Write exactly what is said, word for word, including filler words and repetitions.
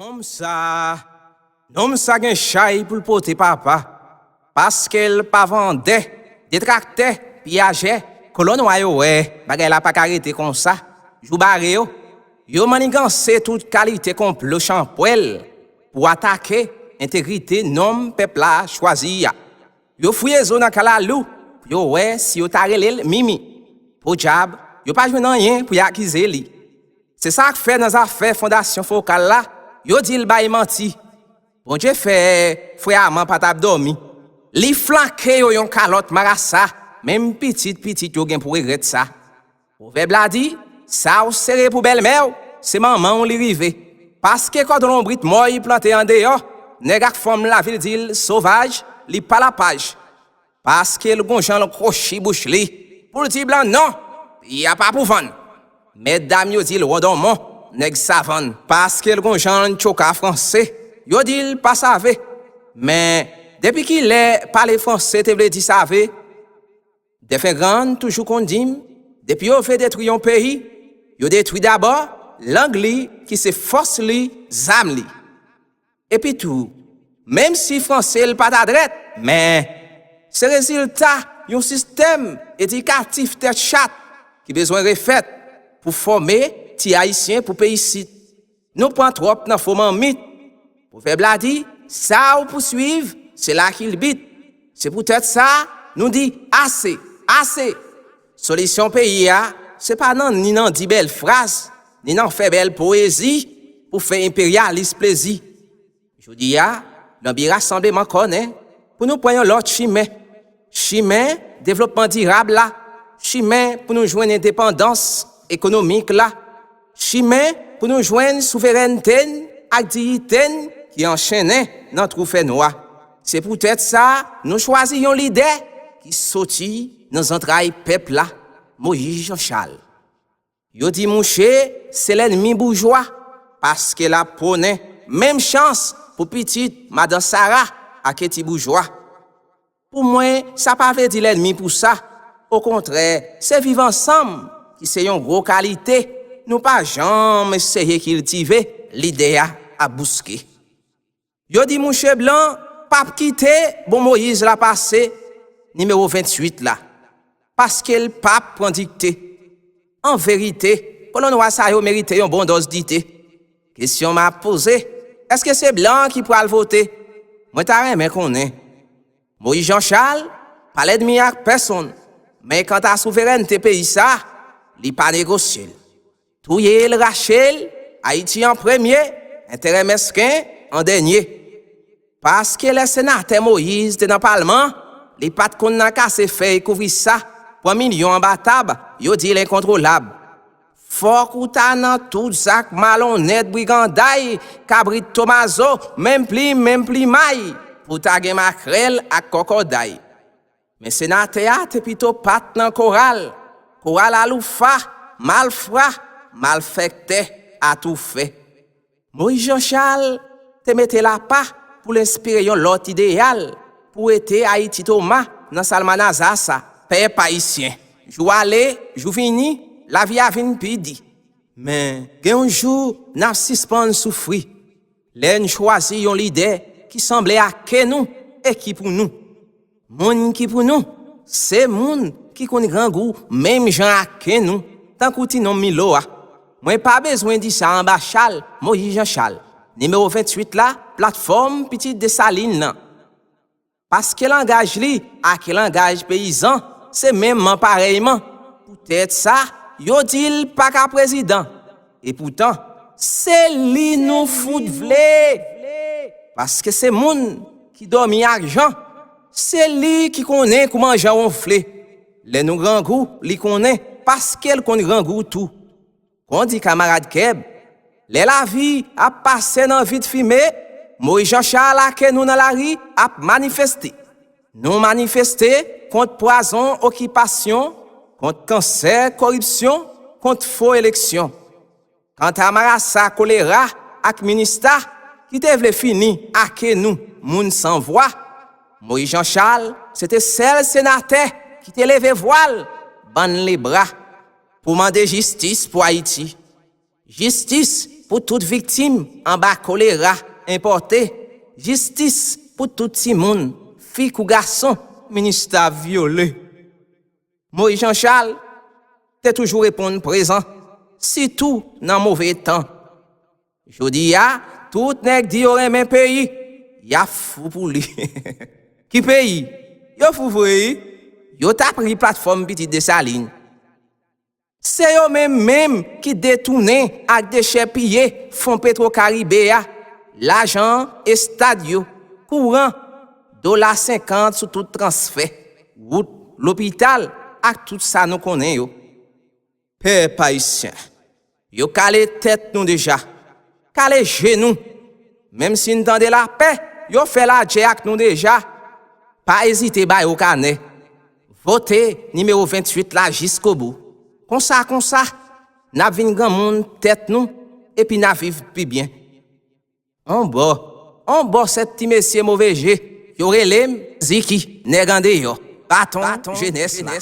Nonm sa, nonm sa gen chay pou l pote papa, paske l pa vandè, detraktè, piyajè, kolon nwa yo wè, bagay la pa ka rete konsa, jou bare yo, yo manniganse tout kalite konplo chanpwèl pou atake entegrite nonm pèp la chwazi a. Yo fouye zo nan kalalou pou yo wè si yo ta rele l Mimi. Podyab, yo pa jwenn anyen pou y akize li. Se sa k fè nan zafè fondasyon fokal la, yo di l bay manti. Bondye fè frè Aman pa t ap dòmi. Li flanke yo yon kalòt marasa, menm pitit pitit yo gen pou regrèt sa. Pwovèb la di, sa w sere pou bèlmè w, se manman w li rive. Paske kòdon lonbrit mòy plante andeyò, nèg ak fanm lavil di l sovaj, li pa lapaj. Paske l gon jan l kwochi bouch li pou l di blan non, peyi a pa pou vann. Mètdam yo di l wondonmon, nèg savann. Paske l gon jan l tchoka franse, yo di l pa save. Men, depi kilè pale franse te vle di save? Dèfengrann toujou konn di m, depi yo vle detwi yon peyi, yo detwi dabò lang li ki se fòs li, zam li. Epitou, menm si franse l pa ta drèt, men se rezilta yon sistèm edikatif tèt chat ki bezwen refèt pou fòme ti Ayisyen pou peyi isit. Nou pran twòp nan fo manmit. Pwovèb la di, sa ou pouswiv, se la ki l bit. Se poutèt sa, nou di ase, ase. Solisyon peyi a, se pa nan ni nan di bèl fraz, ni nan fè bèl powezi pou fè enperyalis plezi. Jodi a, lanbi rasanbleman kònen pou nou pran yon lòt chimen. Chimen devlopman dirab la, chimen pou nou jwenn endepandans ekonomik la, chimen pou nou jwenn souverènte n ak diyite n ki anchennen nan twou fènwa. Se poutèt sa, nou chwazi yon lidè ki soti nan zantray pèp la, Moyiz Janchal. Yo di mouche se lènmi boujwa, paske l ap pwonnen menm chans pou pitit madan Sara ak ti boujwa. Pou mwen, sa pa vle di lènmi pou sa. Okontrè, se viv ansanm ki se yon gwo kalite nou pa janm eseye kiltive, lidè a ap bouske. Yo di mouche blan p ap kite bon Moyiz la pase, nimewo venntuit la, paske l p ap pran dikte. An verite, kolon nwa sa yo merite yon bon dòz dite. Kesyon m ap poze, èske se blan ki pral vote? Mwen ta renmen konnen. Moyiz Janchal pa lènmi ak pèsonn, men kanta souverènte peyi sa, li pa negosye l. Touye l, rache l, Ayiti an premye, enterè mesken an dènye. Paske lè senatè Moyiz te nan palman, li pa t konn nan kase fèy kouvri sa, pran milyon anba tab, yo di l enkontwolab. Fòk ou ta nan tout zak malonnèt briganday, kabrit tomazo, menm plim, menm plimay, pou ta gen makrèl ak kòkòday. Men senatè a te pito pa t nan koral, koral aloufa, malfra, malfèktè, atoufè. Moyiz Janchal te mete l apa pou l enspire yon lòt ideyal pou wete Ayiti Toma nan salmanaza sa. Pèp ayisyen, jou ale, jou vini, lavi a vin pi di. Men, gen yon jou n ap sispann soufri lè n chwazi yon lidè ki sanble ak ke nou e ki pou nou. Moun ki pou nou, se moun ki konn grangou menm jan ak ke nou, tankou ti nonm Milo a. Mwen pa bezwen di sa anba chal Moyiz Janchal, nimewo venntuit la, platfòm Pitit Desalin nan. Paske langaj li ak langaj peyizan se menmman parèyman. Poutèt sa, yo di l pa ka prezidan. Epoutan, se li nou fout vle. Paske se moun ki dòmi ak jan. Se li ki konnen kouman jan wonfle. Lè nou grangou, li konnen, paske l konn grangou tou. Kondi kamarad Kèb, lè lavi ap pase nan vit fime, Moyiz Janchal ak nou nan lari ap manifeste. Nou manifeste kont pwazon okipasyon, kont kansè koripsyon, kont fo eleksyon. Kanta marasa kolera ak minista ki te vle fini ak nou moun san vwa, Moyiz Janchal se te sèl senatè ki te leve vwa l, bann lebra, pou mande jistis pou Ayiti. Jistis pou tout viktim anba kolera enpòte, jistis pou tout timoun, fi kou gason, minista vyole. Moyiz Janchal te toujou reponn prezan, sitou nan move tan. Jodi a, tout nèg di yo renmen peyi, y ap fou pou li. Ki peyi? Yo fou vre, wi. Yo t ap ri platfòm Pitit Desalin. Se yo menm menm ki detounen ak dechèpiye fon Petwo Karibe a, lajan, estad yo, kouran, dola senkant sou tout transfè, wout, lopital ak tout sa nou konnen yo. Pèp ayisyen, yo kale tèt nou deja, kale je nou. Menm si n tande lapè, yo fè ladjè ak nou deja. Pa ezite ba yo kanè. Vote nimewo venntuit la jiskobou. Konsa, konsa, n ap vin granmoun tèt nou, epi n a viv pi byen. On bò, on bò sèt ti mesye move je, yo rele m Ziki, nèg andeyò, baton jenès la.